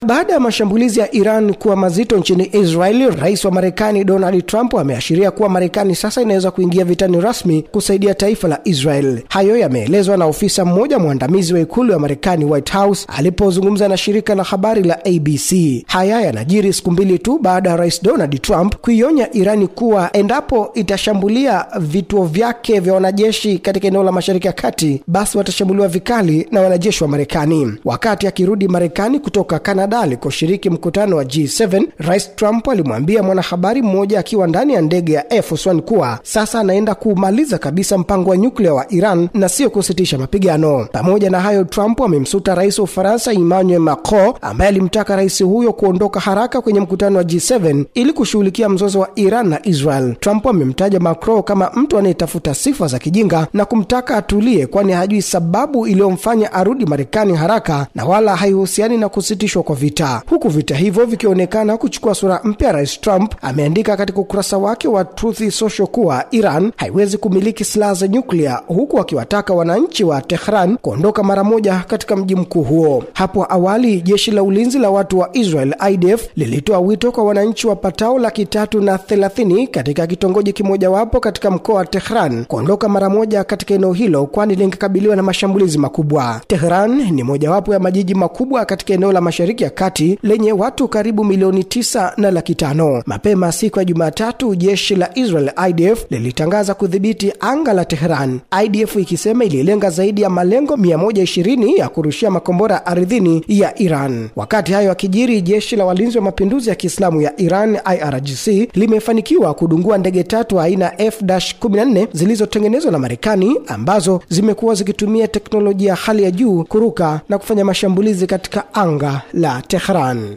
Baada ya mashambulizi ya Iran kuwa mazito nchini Israel, Rais wa Marekani Donald Trump ameashiria kuwa Marekani sasa inaweza kuingia vitani rasmi kusaidia taifa la Israel. Hayo yameelezwa na ofisa mmoja mwandamizi wa ikulu ya Marekani White House alipozungumza na shirika la habari la ABC. Haya yanajiri siku mbili tu baada ya Rais Donald Trump kuionya Iran kuwa endapo itashambulia vituo vyake vya wanajeshi katika eneo la Mashariki ya Kati, basi watashambuliwa vikali na wanajeshi wa Marekani. Wakati akirudi Marekani kutoka Canada alikoshiriki mkutano wa G7, Rais Trump alimwambia mwanahabari mmoja akiwa ndani ya ndege ya Air Force One kuwa sasa anaenda kumaliza kabisa mpango wa nyuklia wa Iran na sio kusitisha mapigano. Pamoja na hayo, Trump amemsuta Rais wa Ufaransa Emmanuel Macron ambaye alimtaka rais huyo kuondoka haraka kwenye mkutano wa G7 ili kushughulikia mzozo wa Iran na Israel. Trump amemtaja Macron kama mtu anayetafuta sifa za kijinga na kumtaka atulie, kwani hajui sababu iliyomfanya arudi Marekani haraka na wala haihusiani na kusitishwa kwa vita. Huku vita hivyo vikionekana kuchukua sura mpya, Rais Trump ameandika katika ukurasa wake wa Truth Social kuwa Iran haiwezi kumiliki silaha za nyuklia, huku akiwataka wananchi wa Tehran kuondoka mara moja katika mji mkuu huo. Hapo awali, jeshi la ulinzi la watu wa Israel IDF lilitoa wito kwa wananchi wapatao 330,000 katika kitongoji kimojawapo katika mkoa wa Tehran kuondoka mara moja katika eneo hilo, kwani lingekabiliwa na mashambulizi makubwa. Tehran ni mojawapo ya majiji makubwa katika eneo la Mashariki ya Kati lenye watu karibu 9,500,000. Mapema siku ya Jumatatu, jeshi la Israel IDF lilitangaza kudhibiti anga la Tehran, IDF ikisema ililenga zaidi ya malengo 120 ya kurushia makombora ardhini ya Iran. Wakati hayo akijiri, jeshi la walinzi wa mapinduzi ya Kiislamu ya Iran IRGC limefanikiwa kudungua ndege 3 aina F-14 zilizotengenezwa na Marekani ambazo zimekuwa zikitumia teknolojia hali ya juu kuruka na kufanya mashambulizi katika anga la Tehran.